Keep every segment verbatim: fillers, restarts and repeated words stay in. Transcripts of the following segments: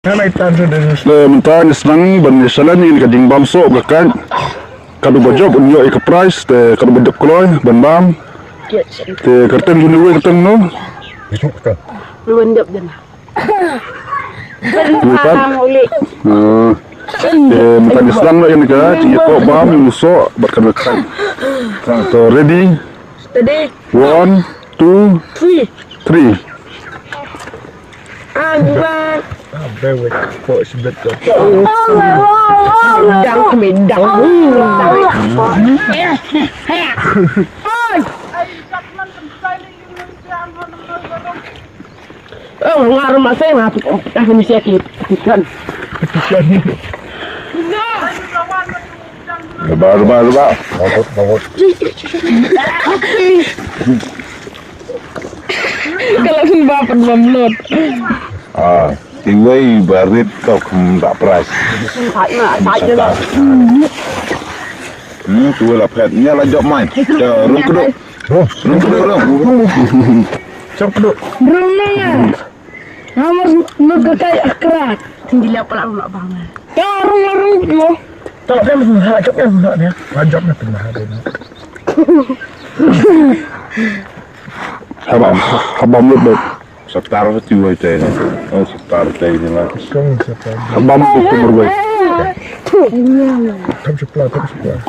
Te mynta ngi sdang ban ïa challenge ïa ka jingbam soh ka kait. Katba jop un ïoh ïa ka prize, te katba jop kloi ban bam. Te kyrteng jong une uwei kyrteng no? Ruan dep jana. Ruan pat. Ah. Te mynta ngi sdang ïa ka jingïakob bam ïa u soh bad ka kait. So ready? Steady. One, two, three. Three. Ang bang. Dang kami dang. Oi. Oh, ngar ma se na. Aku ni siak ni. Kan. Ba ba ba. Kalau sing ba pynbam lut. Ah, iwei ba rit kau khum da prize. Hmm, tu la phet nya la jop mai. Ya, rung kudu. Rung kudu, rung. Jop kudu. Rung na. Hamas nuk ka kai akrak. Tinggi la pala la bang. Ya, rung la rung kudu. Kalau dia mesti nak jop ya, nak dia. Jop na pernah ada. Haba, haba mut bet. Satar ti wai tai ni. Oh, satar tai ni lah. Kong satar. Haba mut tu berwai. Tam sekolah, tam sekolah.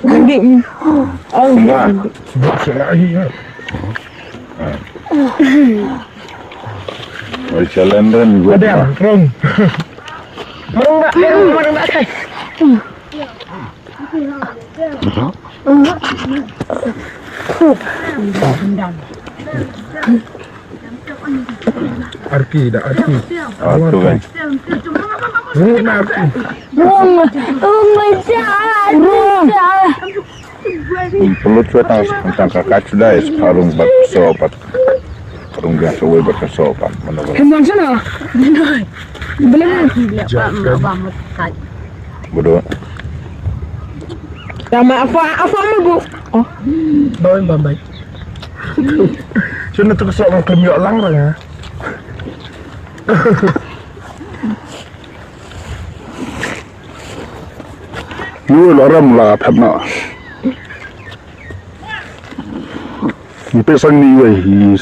Nanti. Oh. Enggak. Sebab saya lagi ya. Oi, challenge ren gue. Ada, rong. Merung tak, merung, merung tak, kai. Arki, dah arki. Ah, tu kan. Rung na arki. Rung, rung, rung. Pynlut shuwa tang, tang ka kait shuwa da, pharung bad soh pat. Pharung biang shuwa bad ka soh pat. Mana ba? Hemang sana. Belum. Bodoh. Tama apa, apa ma bu? Oh. Bye, bye, bye. Sini tu ka soh ka klim yok lang ra. Yu la ram la phet na. Ni pe sang ni wei, ni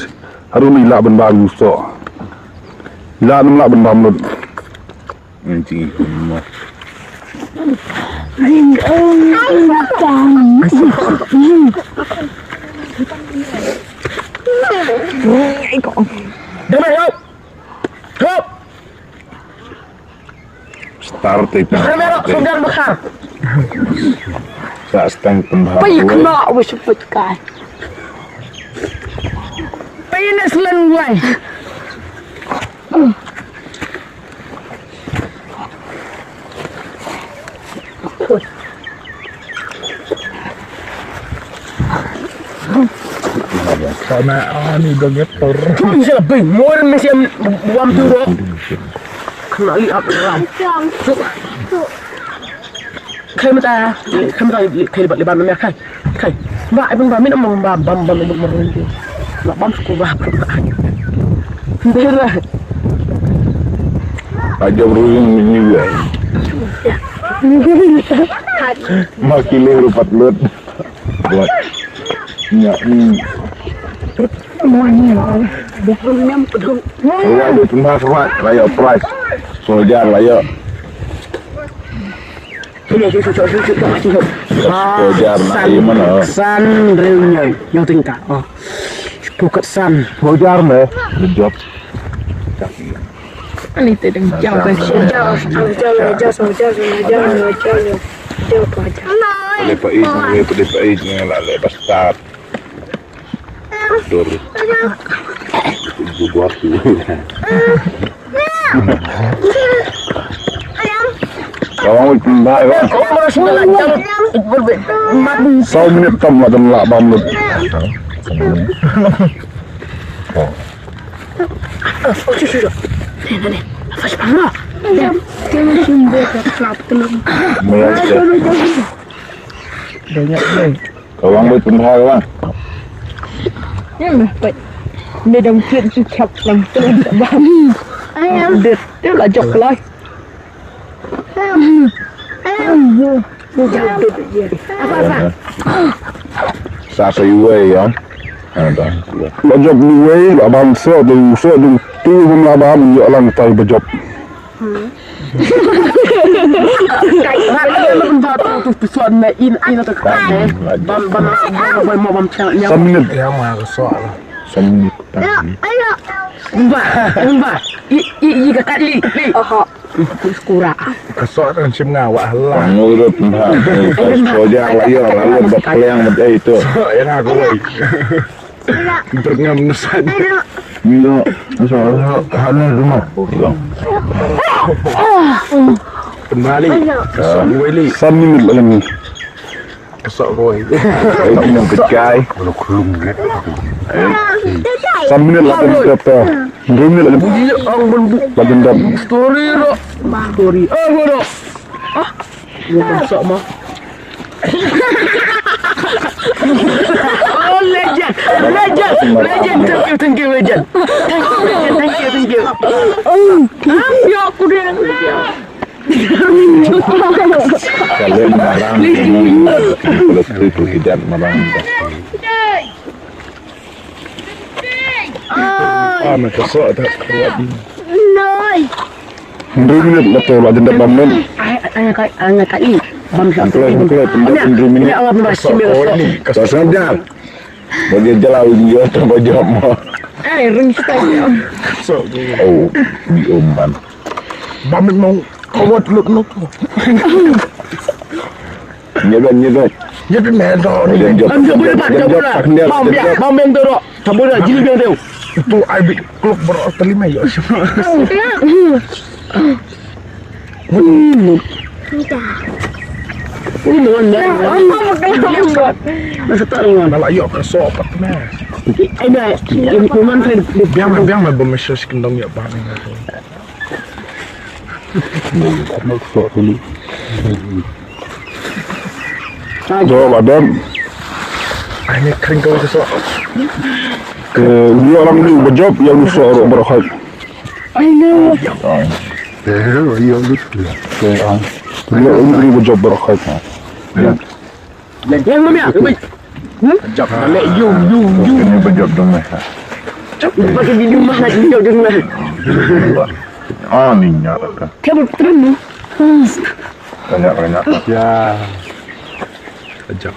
harum ni la ban bam ni so. La nam la ban bam lut. Nanti mo. Dah dah. Hop. Star te pynbha. Kamera sudah bekar. Sa stang pynbha. Pai kena wis pekai. Pai next line wai. Sana ani dong ngetor. Kum sila bing mor mesiam buam tu ro. Kena li ap ram. Kai mata, kai mata kai libat libat mata kai. Kai. Ba ai pun ba min among ba bam bam bam bam. Ba bam suku ba. Ndera. Aja berujung ni ya. Makin rupat lut. Buat. Nya ni. Ruat dia pun dah ruat, raya prize. Sojar raya. Sojar na i mana? San reunion yang tingkat. Oh. Pukat san. Sojar ne. Good job. Ani te deng jauh kan. Jauh, jauh, jauh, jauh, jauh, jauh, jauh, jauh, jauh. Lepa i, lepa i, lepa i, lepa start. Dur. Buat tu. Kawang wei pynbha ïa. Saw minit tam la dang lah bam lut. Maya. Banyak ni. Kawang wei pynbha kawang. Ni meh pat. Ni dang kit si chap lang tu. Dep, dep la jop lai. Sa sa iwei ïa. La jop iwei la bam so de so de tu hum la bam ïa lang tai ba jop. Sa minit. Ïa ma ka so. Sa minit. Ba, ba, i, i, i ka kat li, li. Skura. Ka so kan shim nga wa hala. Ngurut mha. Soja la ïa la lut ba pliang ba dei tu. So ïa nga ko wei. Berngam na san. Ïa, so ha na rumah. Kembali. Ka so wei li. Sa minit lagi ni. Ka so wei. Wei ni pekai. Sa minit lagi ni kata. Hynriew minit lagi. Lagi ndam. Story ro. Story. Ah, ro. Ah. Ro kan sok ma. Oh, legend. Legend. Legend. Thank you, thank you, legend. Thank you, legend. Thank you, thank you. Ah, ya aku dia. Kalian marang. Kalau street tu tidak marang. Ah, na ka so da. Noi. Hynriew minit la to la jendap bam nen. Ai, ai, ai, ai, ai, bam sa. Hynriew minit. Ka so ko ni. Ka so jar. Bagi jalaw ni yo to ba jop mo. Ai, ring style. So. Oh, di oman. Bam no. Kawat lut no. Nyedot, nyedot. Nyedot me do ni. Am jabo le ba jabo le. Bam biang, bam biang tu ro. Jabo le jili biang tu. Tu ai bi klok bro tali me yo. Ui mo wan da. Masa tak ringan. Malah yo ka so pat me. Ai da, ini kuman kan. Biang biang me bam me sus kendong yo ba. Jawab adam. Ai ni kering kau tu so. Ke dia orang ni bejop yang ni so orang berhak. Ai ni. Eh, yang ni. Ke ah. Dia orang ni bejop berhak. Yang mana? Jap na le yu yu yu. Ini bejop dong meh. Jap pakai video mah nak video dong meh. Ah ni nyar ka. Kamu terus. Banyak banyak. Ya. Jap.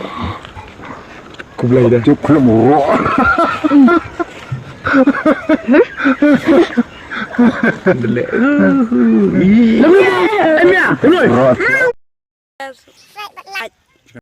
Kublai dah. Cukup muruk. Dele. Lalu, Emia, lalu. Subscribe button like.